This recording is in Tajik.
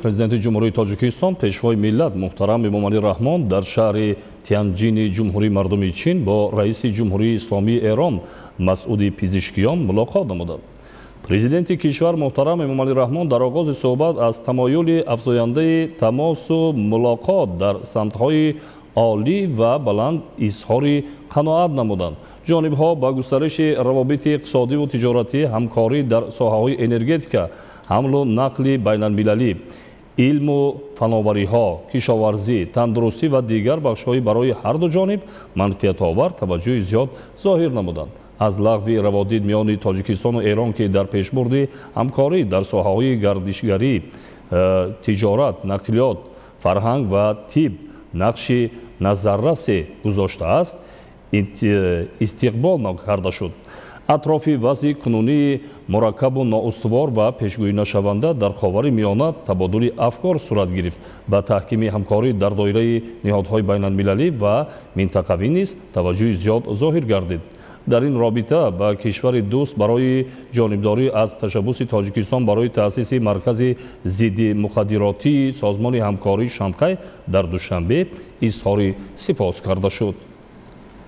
Президенти Ҷумҳурии Тоҷикистон, Пешвои миллат муҳтарам Эмомалӣ Раҳмон дар шаҳри Тянҷини Ҷумҳурии Мардумии Чин бо раиси Ҷумҳурии Исломии Эрон Масъуди Пизишкиён мулоқот намуданд. Президенти кишвар муҳтарам Эмомалӣ Раҳмон дар оғози суҳбат аз тамоюли афзояндаи тамосу мулоқот дар самтҳои олӣ ва баланд изҳори қаноат намуданд. Ҷонибҳо ба густариши равобити иқтисодиву тиҷоратӣ, ҳамкорӣ дар соҳаҳои энергетика, ҳамлу нақли байналмилалӣ, илму фановариҳо, кишоварзӣ, тандурустӣ ва дигар бахшҳои барои ҳарду ҷониб манфиатовар таваҷҷӯҳи зиёд зоҳир намуданд. Аз лағви раводид миёни Тоҷикистону Эрон, ки дар пешбурди ҳамкорӣ дар соҳаҳои гардишгарӣ, тиҷорат, нақлиёт, фарҳанг ва тиб нақши назаррасе гузоштааст, истиқбол карда шуд. Атрофи вазъи кунунии мураккабу ноустувор ва пешгӯинашаванда дар Ховари Миёна табодули афкор сурат гирифт. Ба таҳкими ҳамкорӣ дар доираи ниҳодҳои байналмилалӣ ва минтақавӣ низ таваҷҷӯҳи зиёд зоҳир гардид. Дар ин робита ба кишвари дӯст барои ҷонибдорӣ аз ташаббуси Тоҷикистон барои таъсиси маркази зидди мухаддиротии Созмони ҳамкории Шанхай дар Душанбе изҳори сипос карда шуд.